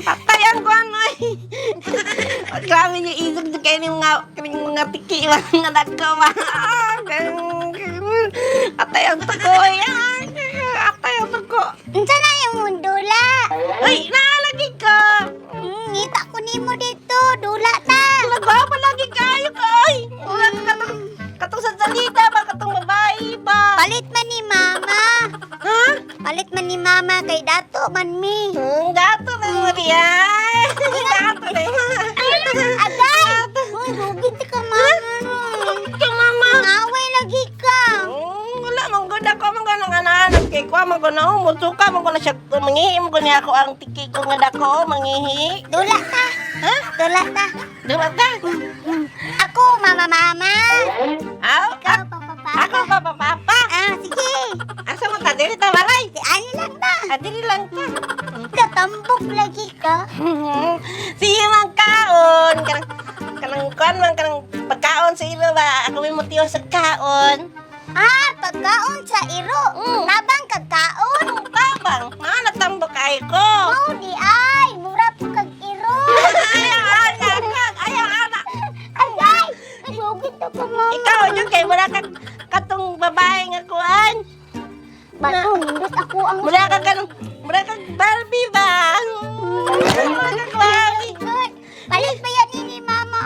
Patay ang kuan oy. Grabe yung isog sa kayo ng mga kaning mga tiki mga dako ba. Ah, patay ang tuko oy. Ah, patay ang tuko. Unsa na yung dula? Uy, naalagi ka. Ngita ko nimo dito, dula ta. Nagwapa lagi kayo ka oy. Wala ka katong katong sa salita ba, katong babae ba? Palit man ni mama. Ha? Palit man ni mama kay dato man mi. Dato na mo diya. Dato na mo. Agay! Uy, hugit ka mama. Ka mama. Away lagi ka. Wala man gud ako man gud ang anak kay kwa man gud na musuka man gud na siya mangihi man gud niya ako ang tiki ko nga dako mangihi. Dula ta. Ha? Dula ta. Dula ta. Ako mama mama. Aw, Ikaw papa papa. ako papa papa. Ah, sige. Asa mo ta diri ta balay? Si ani lang ta. Ah, diri lang ta. Katambok lagi ka. Sige man kaon kanang kanang kuan man kanang pagkaon sa ilo ba ako may motibo sa kaon. Ah, pagkaon sa iro. Tabang kagkaon. Tabang, mga natambok ay ko. Mao di ay, mura po kag iro. Ayaw, anak, ayaw, anak. Agay! Nagugit ako mama. Ikaw, yun kay wala kang katong babae nga kuan. Bato, nindot ako ang Wala ka kanang, wala kang Barbie ba? Wala kang Barbie. Good. Palit ba yan ni mama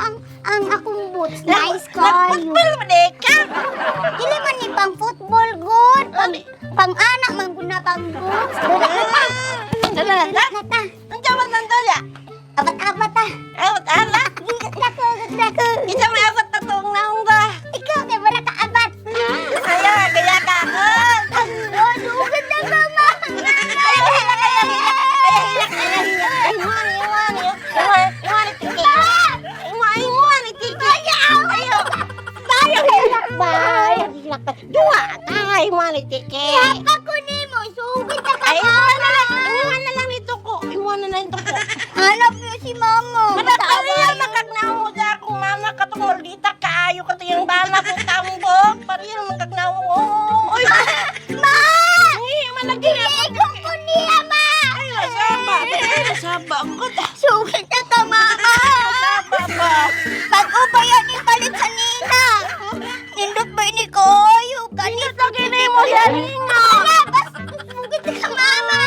ang akong boots? Nice kayo. Nagputpul mo di ka. Dili man ni pang football good. Pang, pang anak man gud na pang boots. Dula na ta. Dula na ta? Dula na ta. Ang jaman ng dolya. Abat-abat ta. Awat ala. Dako, dako. Isa may abat na tong naong ba? Ikaw kay wala ka abat. Ayaw, kaya ka ako. Oh, dugod na mama. Ayaw, hilak, ayaw, hilak. Ayaw, hilak, ayaw, hilak. Imuan, imuan, imuan, imuan, tiki. Imuan, imuan, tiki. Ayaw, ayaw. Ayaw, hilak ba? Ayaw, hilak ka. Duwa ka, imuan, tiki. Yapa ko nimo, sugod na ka. Ay, imuan na lang, imuan na lang ito ko. Imuan na lang ito ko. Hanap niyo si mama. Madapariya makagnaw mo sa akong mama katong maldita kaayo kato yung bana ko tambok. Pariya makagnaw mo. Oy, Ma! ay, malagi na. Ikaw ko niya, ma! Ay, nasaba. Ay, nasaba ko. Sugod na ka, mama. Nasaba ba? Bago ba yan ipalit sa nina? Nindot ba ini koyo? Kanit Nindot lagi mo siya ninga. Ala, bas, sugod na ka, mama.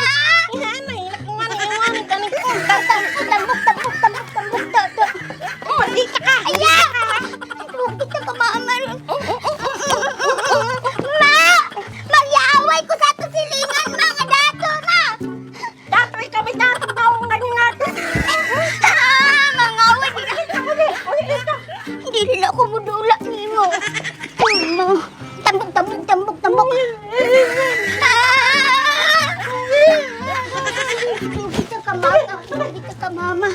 Ina, hilak mo na iwan kaning Tambok, tambok, tambok, tambok, tambok, tambok. Maldita ka. Aya! Sugod na ka, mama. Ma! Magyaway ko sa ato silingan, mga dato, ma! Datoy kami datong taong ganyan. Ah, mga away, di na Hindi nila ako mudula nimo. Mo. Tambok, tambok, tambok, tambok. Ah! Dito ka, mama. Dito ka, mama.